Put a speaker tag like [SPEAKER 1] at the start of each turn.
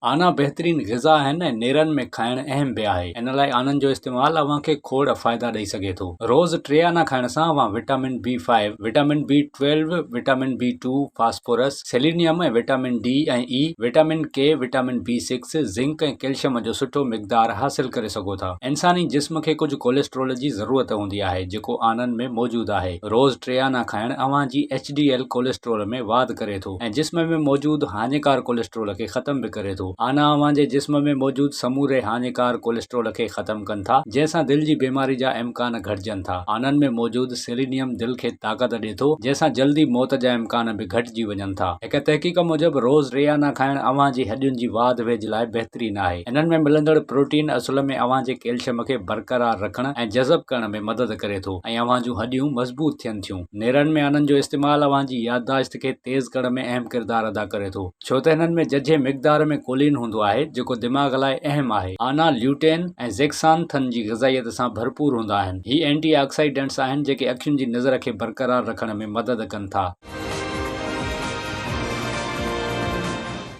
[SPEAKER 1] آنا بهترين غذا آهن ۽ نيرن ۾ کائڻ اهم به آهي. ان لاء آنن جو استعمال اوهان کي کوڙ فائدا ڏئي سگهي ٿو. روز ٽي آنا کائڻ سان اوهان vitamin B five, vitamin B 12، vitamin B two, phosphorus, selenium ۽ vitamin D ۽ E, vitamin K, vitamin B six, zinc ۽ calcium جو سٺو مقدار حاصل ڪري سگهو ٿا. انساني جسم کي ڪجهه ڪوليسٽرول جي ضرورت هوندي آهي جيڪو آنن ۾ موجود آهي. روز ٽي آنا کائڻ اوهان جي ايڇ ڊي ايل ڪوليسٽرول ۾ واڌ ڪري ٿو ۽ جسم ۾ موجود هاڃيڪار ڪوليسٽرول کي ختم به ڪري ٿو. آنا اوهان جي جسم ۾ موجود سموري هاڃيڪار ڪوليسٽرول کي ختم ڪن ٿا، جنهن سان دل جي بيماري جا امڪان گهٽجن ٿا. آنن ۾ موجود سيلينيم دل کي طاقت ڏي ٿو، جنهن سان جلدي موت جا امڪان به گهٽجي وڃن ٿا. هڪ تحقيق موجب روز ٽي آنا کائڻ اوهان جي هڏين جي واڌ ويجهه لاء بهترين آهي. انهن ۾ ملندڙ پروٽين اصل ۾ اوهان جي ڪيلشم کي برقرار رکڻ ۽ جذب ڪرڻ ۾ مدد ڪري ٿو ۽ اوهان جون هڏيون مضبوط ٿين ٿيون. نيرن ۾ آنن جو استعمال اوهان جي يادداشت کي تيز ڪرڻ ۾ اهم ڪردار ادا ڪري ٿو، ڇو ته هنن ۾ ججهي مقدار ۾ ڪولين هوندو آهي، جيڪو دماغ لاء اهم آهي. آنا ليوٽين ۽ زيڪسانٿن جي غذائيت سان ڀرپور هوندا آهن. هي اينٽي آڪسائيڊنٽس آهن جيڪي اکين جي نظر کي برقرار رکڻ ۾ مدد ڪن ٿا.